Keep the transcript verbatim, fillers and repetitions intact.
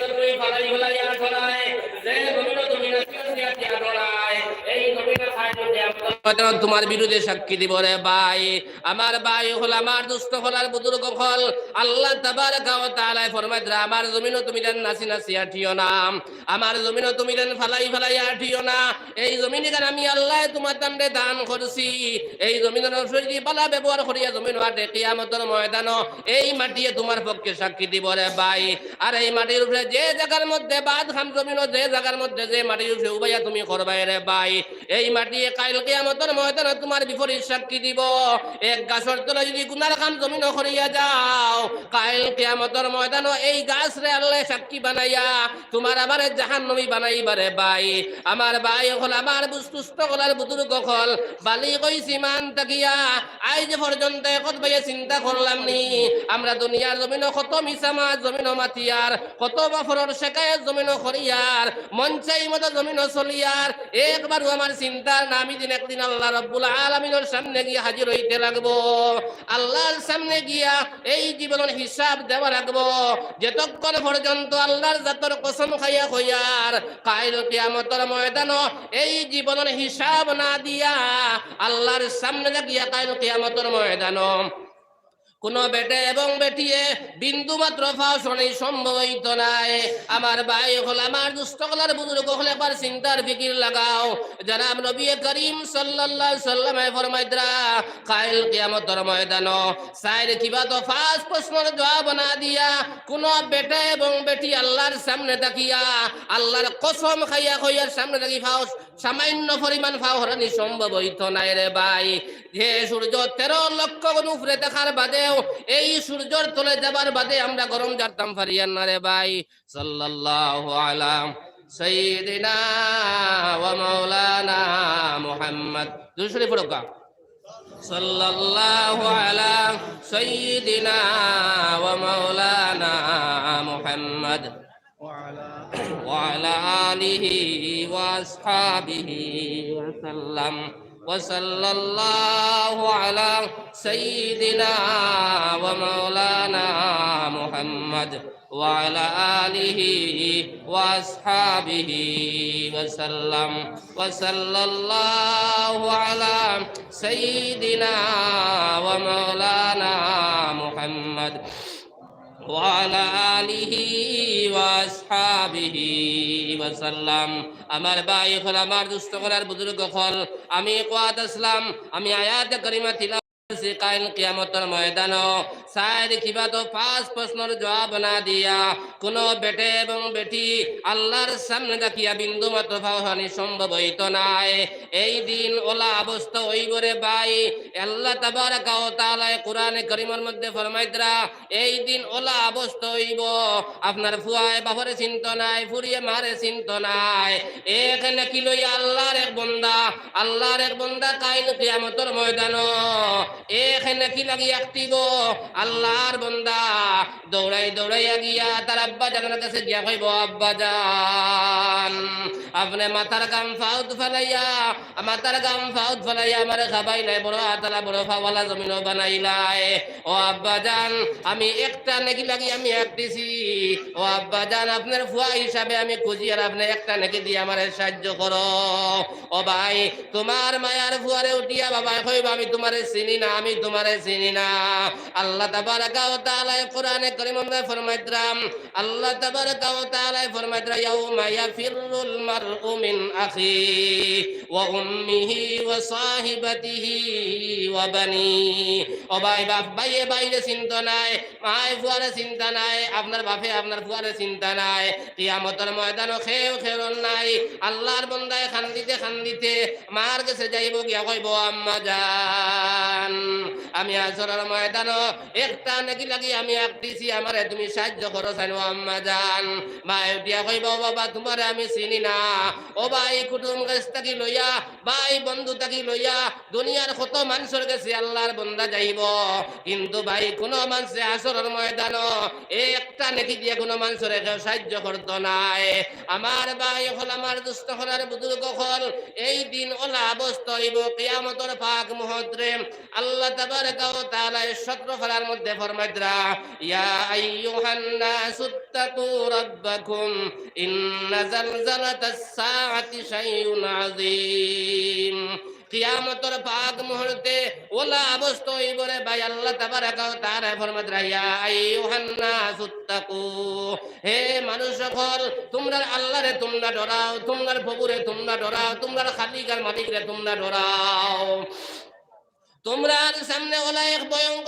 তুমি ফালাই ফালাই আঠরায়, যে জমিনো তুমি নাচিয়া নাচিয়া আঠরায়, এই জমিনো কাইল কিয়ামতর ময়দানো তোমার বিরুদ্ধে সাক্ষী দিব রে ভাই। আমার ভাই অকল, আমার দোস্ত অকল, আর বুজুর্গ অকল, আল্লাহ তাবারাকা ওয়া তাআলায় ফরমাইতরা, আমার জমিনো তুমি যেন নাচি নাচি আঠিও না, আমার জমিনো তুমি যেন ফালাই ফালাই আঠিও না। এই জমিন ইখান আমি আল্লায় তোমার তানরে দান করছি। এই জমিনর উপরে যদি ভালা ব্যবহার করিয়া জমিনো আঠে, কিয়ামতর ময়দানো এই মাটিয়ে তোমার পক্ষে সাক্ষী দিব রে ভাই। আর এই মাটির উপরে যে জাগার মধ্যে বাদ খাম জমিনো, যে জাগার মধ্যে যে মাটির উপরে উবাইয়া তুমি করবায় রে ভাই, এই মাটিয়ে কাইল কিয়ামতর ময়দানো তোমার বিপরীত সাক্ষী দিব। এক গাছর তলে যদি গুনার কাম জমিনো করিয়া যাও, কাইল কিয়ামতর ময়দানো এই গাছরে আল্লায় সাক্ষী বানাইয়া তোমার আমারে জাহান্নামী বানাইবা রে ভাই। আমার ভাই অকল, আমার দোস্ত অকল, আর বুজুর্গ অকল, বালিগ অইছি মান থাকিয়া আইজ পর্যন্ত একত ভাইয়ে চিন্তা করলাম নি, আমরা দুনিয়ার জমিনো কত মিছা মাত জমিনো মাতিয়ার, কত বাফরর শেকায়ত জমিনো করিয়ার, মন চাই মতো জমিনো চলিয়ার, একবারও আমার চিন্তার নামি দিন একদিন আল্লাহ রাব্বুল আলামিনর সামনে গিয়া হাজির অইতে লাগবো। আল্লাহর সামনে গিয়া এই জীবনর হিসাব দেওয়া লাগবো। যেতক্ষণ পর্যন্ত আল্লাহর জাতর কসম খাইয়া কইয়ার, কাইল কিয়ামতর ময়দানো এই জীবনর হিসাব না দিয়া আল্লাহর সামনে গিয়া কাইল কিয়ামতর ময়দানো কোনো বেটে এবং বেটিয়ে বিন্দু মাত্র পাও সরানি সম্ভব অইতো নায়। আমার ভাই অকল, আমার দোস্ত অকল, আর বুজুর্গ অকল, একবার চিন্তার ফিকির লাগাও। জনাব নবী করিম সাল্লাল্লাহু আলাইহি ওয়াসাল্লামে ফরমাইতরা, কাইল কিয়ামতর ময়দানো চাইর কিবা তো পাঁচ প্রশ্নর জবাব না দিয়া কোনো বেটা এবং বেটি আল্লাহর সামনে থাকিয়া, আল্লাহর কসম খাইয়া কইয়ার সামনে থাকি পাও সামান্য পরিমাণ পাও সরানি সম্ভব অইতো নায় রে ভাই। যে সূর্য তেরো লক্ষ গুণ উপরে থাকার বাদেও এই সূর্যর তলে যাবার বাদে আমরা গরম জারতাম পারিয়ার না রে ভাই। সাল্লাল্লাহু আলা সাইয়্যিদিনা ওয়া মাওলানা মুহাম্মদ। দুরূদ শরীফ পড়ুক্কা। সাল্লাল্লাহু আলা সাইয়্যিদিনা ওয়া মাওলানা মুহাম্মদ। وعلى آله وأصحابه وسلم. وصلى الله على سيدنا ومولانا محمد وعلى آله وأصحابه وسلم. وصلى الله على سيدنا ومولانا محمد وعلى آله وأصحابه وسلم. আমার ভাই অকল, আমার দোস্ত অকল, আর বুজুর্গ অকল, আমি কুয়াত আছলাম, আমি আয়াতে কারিমা তিলাওয়াত করছি, কাইল কিয়ামতর ময়দানো চাইর কিবা তো পাঁচ প্রশ্নর জবাব না দিয়া কোনো বেটে এবং বেটি আল্লাহর সামনে থাকিয়া বিন্দু মাত্র পাও সরানি সম্ভব অইতো নায়। এই দিন অলা অবস্থা অইবো রে ভাই। আল্লাহ তাবারাকা ওয়া তাআলায় কোরআনে কারিমর মধ্যে ফরমাইতরা, এই দিন অলা অবস্থা অইবো, আপনার ফুয়ায় বাফরে চিনতো নায়, ফুড়িয়ে মারে চিনতো নায়। এক নেকি লইয়া আল্লাহর এক বন্দা, আল্লাহর এক বন্দা কাইল কিয়ামতর ময়দানো এক নেকি লাগি আটিবো। আল্লাহর বন্দা দৌড়াই দৌড়াইয়া গিয়া তার আব্বা জানর কাছে গিয়া কইবো, "আব্বা জান, আপনে মাথার ঘাম পাওত ফালাইয়া, মাথার ঘাম পাওত ফালাইয়া আমারে খাবাইলায়, বড় আতালা বড় পাওআলা জমিনো বানাইলায়। ও আব্বা জান, আমি একটা নেকি লাগি আমি আটিছি। ও আব্বা জান, আপনার ফুয়া হিসাবে আমি খুঁজি, আর আপনে একটা নেকি দিয়া আমারে সাহায্য করো।" ও ভাই, তোমার মায়ার ফুয়ারে উঠিয়া বাবায় কইবো, "আমি তোমারে চিনি না, আমি তোমারে চিনি না।" আল্লাহ তাবারাকা ওয়া তাআলায় কোরআনে কারিমর মধ্যে ফরমাইতরা, আল্লাহ তাবারাকা ওয়া তাআলায় ফরমাইতরা, "ইয়াউমা ইয়াফিররুল মারউ মিন আখিহি ওয়া উম্মিহি ওয়া সাহিবাতিহি ওয়া বানিহি।" ও ভাই, বাপ, ভাইয়ে ভাইরে চিনতো নায়, মায় ফুয়ারে চিনতা নায়, আপনার বাপে আপনার ফুয়ারে চিনতা নায়। কিয়ামতর ময়দানো কেউ কেউর নাই। আল্লাহর বন্দায় কান্দিতে কান্দিতে মার গেছে যাইবো, গিয়া কইবো, "আম্মা জান, আমি হাশরর ময়দানো একটা নেকি লাগি আমি আটিছি, আমারে তুমি সাহায্য করো চাইন ও আম্মা জান।" মায় উঠিয়া কইবো, "ও বাবা, তোমারে আমি চিনি না।" ও ভাই, কুটুম গেছ থাকি লইয়া, ভাই বন্ধু থাকি লইয়া, দুনিয়ার কত মানষর গেছে আল্লাহর বন্দা যাইবো, কিন্তু ভাই, কুনু মানষে হাশরর ময়দানো একটা নেকি দিয়া কুনু মানষরে কেউ সাহায্য করতো নায়। আমার ভাই অকল, আমার দোস্ত অকল, আর বুজুর্গ অকল, এই দিন অলা অবস্থা অইবো, কিয়ামতর পাক মুহূর্তে আল্লাহ তাবারাকা ওয়া তাআলা এই সতেরো পারার মধ্যে ফরমাইতরা, ইয়া আইয়ুহান নাসুত্তাকু রাব্বাকুম, ইন্না জালজালাতাস সাআতি শাইউন আযীম। কিয়ামতর পাক মুহূর্তে ওলা অবস্থা অইবো রে ভাই, আল্লাহ তাবারাকা ওয়া তাআলা ফরমাইতরা, ইয়া আইয়ুহান নাসুত্তাকু, হে মানুষ অকল, তুমরার আল্লাহরে তুমরা ডরাও, তুমরার প্রভুরে তুমরা ডরাও, তুমরার খালিক আর মালিকরে তুমরা ডরাও। তুমরার সামনে ওলা এক ভয়ঙ্কর